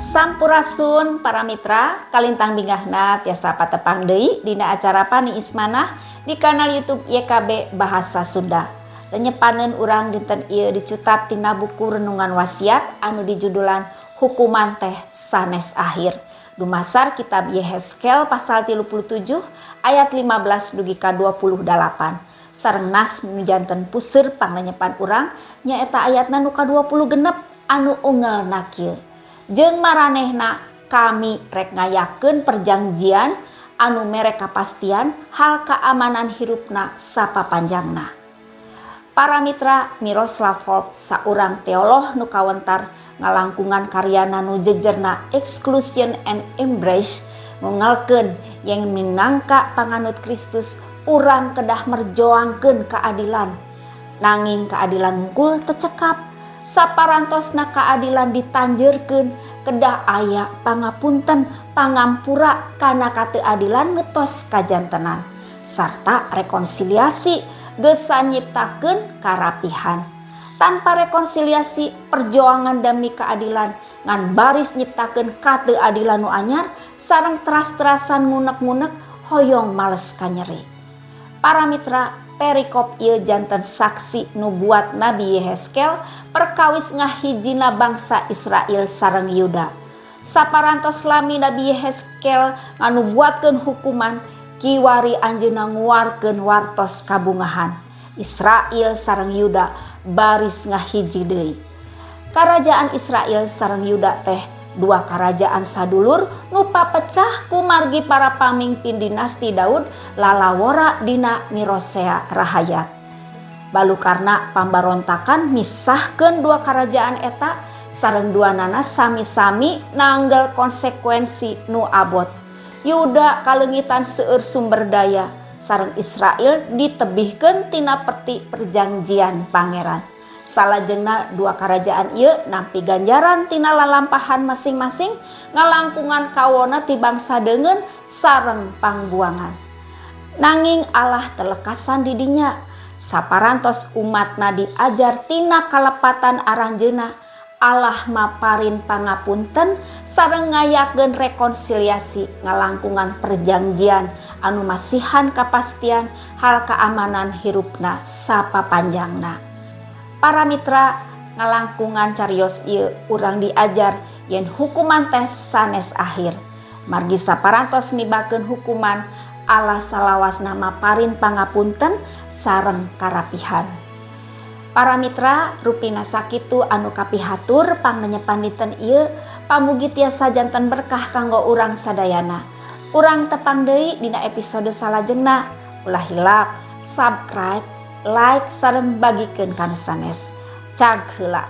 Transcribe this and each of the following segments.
Sampurasun para mitra, kalintang bingahna tiasa patepang deui dina acara Paniis Manah di kanal YouTube YKB Bahasa Sunda. Lenyepaneun urang dinten ieu dicutat tina buku Renungan Wasiat anu dijudulan Hukuman Teh Sanes Akhir. Dumasar kitab Yehezkel pasal 37 ayat 15 dugi ka 28. Sareng nas nu janten puseur panglenyepan urang nyaeta ayatna nu ka-26 anu ungelna kieu. Jeung maranehna kami rek ngayakeun perjanjian anu mere kapastian hal keamanan hirupna sapapanjangna. Para mitra, Miroslav Volf saurang teolog nu kawentar ngalangkungan karyana nu jejerna Exclusion and Embrace ngungelkeun yang minangka panganut Kristus urang kedah merjoangkeun keadilan. Nanging keadilan wungkul teu cekap. Saparantosna keadilan ditanjeurkeun kedah aya pangapunten pangampura kana kateuadilan ngetos kajantenan sarta rekonsiliasi gesan nyiptakeun karapihan. Tanpa rekonsiliasi, perjuangan demi keadilan ngan baris nyiptakeun kateuadilan nu anyar sareng teras-terasan ngunek-ngunek hoyong males kanyeri. Para mitra, perikop ieu janten saksi nubuat Nabi Yehezkel perkawis ngahijina bangsa Israel sareng Yuda. Saparantos lami Nabi Yehezkel nganubuatkeun hukuman, kiwari anjeunna nguarkeun wartos kabungahan. Israel sareng Yuda baris ngahiji deui. Karajaan Israel sareng Yuda teh dua karajaan sadulur nu papecah kumargi para pamimpin dinasti Daud lalawora dina mirosea rahayat. Balukarna pambarontakan misahkeun dua karajaan eta sareng duanana sami-sami nanggel konsekuensi nu abot. Yuda kaleungitan seueur sumber daya sareng Israel ditebihkeun tina peti perjanjian Pangeran. Salajengna dua karajaan ieu nampi ganjaran tina lalampahan masing-masing ngalangkungan kawona ti bangsa deungeun sareng pangbuangan. Nanging Allah telekasan didinya saparantos umatna diajar tina kalepatan aranjeuna. Allah maparin pangapunten sareng ngayakeun rekonsiliasi ngalangkungan perjanjian anu masihan kapastian hal keamanan hirupna sapapanjangna. Para mitra, ngalangkungan carios ieu urang diajar yen hukuman teh sanes akhir. Margi saparantos nibakeun hukuman, Allah salawasna maparin pangapunten sareng karapihan. Para mitra, rupina sakitu anu kapihatur pangnenyepan dinten ieu, pamugi tiasa janten berkah kanggo urang sadayana. Urang tepang deui dina episode salajengna. Ulah hilap subscribe, like sareng bagikeun ka nu sanes. Cag heula.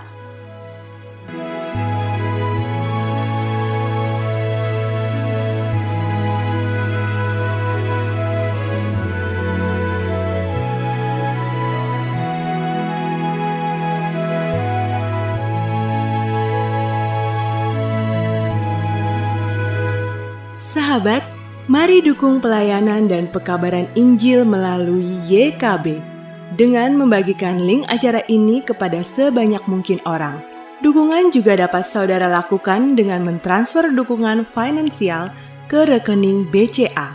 Sahabat, mari dukung pelayanan dan pekabaran Injil melalui YKB dengan membagikan link acara ini kepada sebanyak mungkin orang. Dukungan juga dapat saudara lakukan dengan mentransfer dukungan finansial ke rekening BCA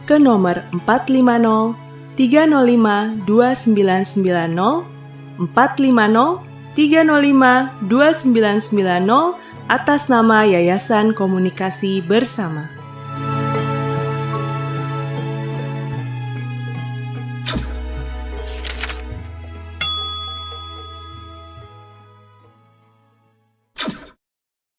ke nomor 450 305 2990 450 305 2990 atas nama Yayasan Komunikasi Bersama.